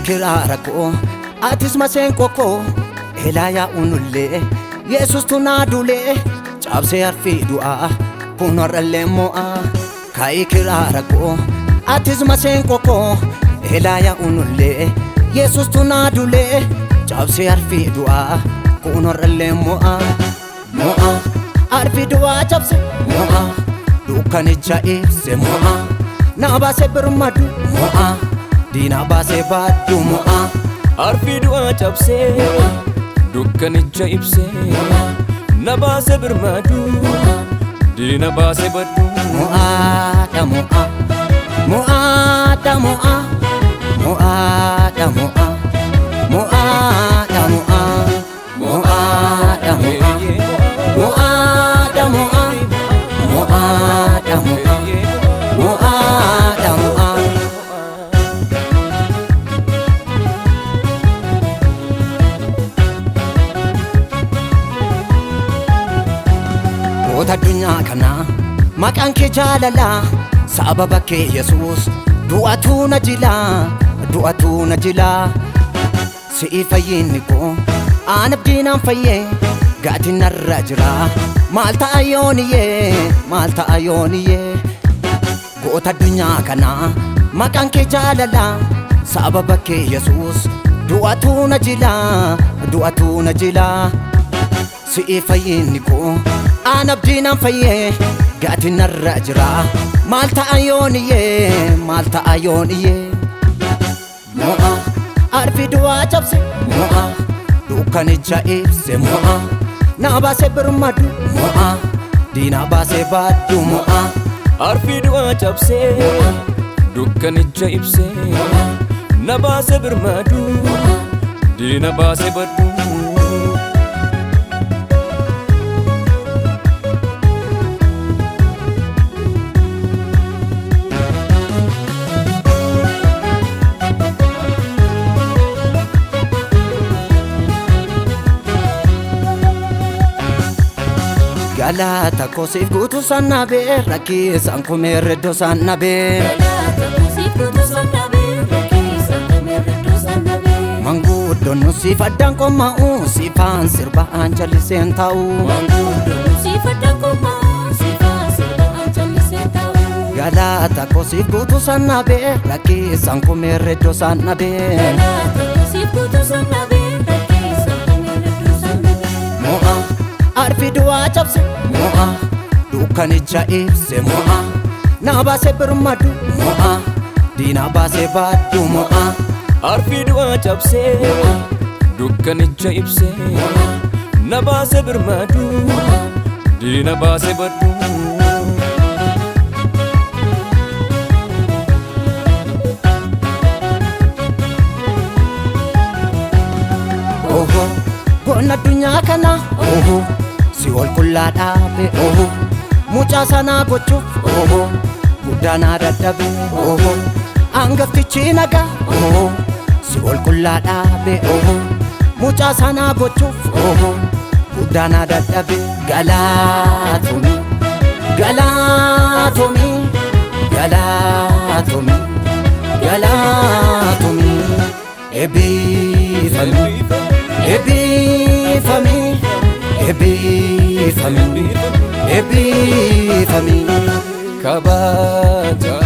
Kiraara koo atis maseen kokoo elaayaa unullee Yesuus tunaa dulee cabsee arfii du'aa kun har'allee mo'aa. Kaayi kiraara koo atis maseen kokoo elaayaa unullee Yesuus tunaa dulee cabsee arfii du'aa kun har'allee mo'aa. Mo'aa arfii du'aa cabse mo'aa dukkanicha ibse mo'aa na baasee birmadu mo'aa. Diina baasee baadhu mo'aa. Arfii du'aa cabsee dukkanicha ibsee na baasee birmadu diina baasee baddu. Mo'aadha mo'aa mo'aadha mo'aa mo'aadha mo'aa mo'aadha mo'aa mo'aadha mo'aa mo'aadha mo'aa mo'aadha mo'aa mo'aadha mo'aa. Goota addunyaa kanaa maqaan kee jaalalaa sababa kee Yesuus du'atu na jilaa du'atu na jilaa si'i fayyinni koo aan abdiinaan fayyee gaatiin narra jira maal ta'a yooniyyee maal ta'a yooniyyee. Goota addunyaa kanaa maqaan kee jaalalaa sababa kee Yesuus du'atu na jilaa du'atu na jilaa si'i fayyinni koo aan abdiinaan fayyee gaatiin narra jira maal ta'a yooniyyee maal ta'a yooniyyee. Mo'aa arfii du'aa cabse mo'aa dukkanicha ibse mo'aa na baasee birmadu mo'aa diina baasee baadhu mo'aa. Arfii du'aa cabsee dukkanicha ibsee na baasee birmadu diina baasee baddu. Galata kosiif guutuu sana bee rakkiisaan kumeerre iddoo sana bee. Manguddoon nu siif addaan qomma'u siifaan sirba'aan jalliseen taa'u. Galata kosiif guutuu sana bee rakkiisaan kumeerre iddoo sana bee. Mo'aa arfii du'aa cabse mo'aa dukkanicha ibse mo'aa na baasee birmadu mo'aa diina baasee baadhu mo'aa. Arfii du'aa cabsee dukkanicha ibsee na baasee birmadu diina baasee baddu. Oho goonna addunyaa kana oho si ol qullaa dhaabe oho mucaa sanaa gochuuf oho guddaanaa dadhabe oho hangaftichi nagaa oho si ol qullaa dhaabe oho mucaa sanaa gochuuf oho guddaanaa dadhabe. Galatoomii galatoomii galatoomii galatoomii eebbifamii eebbifamii eebbifamii eebbifamii. Kabajami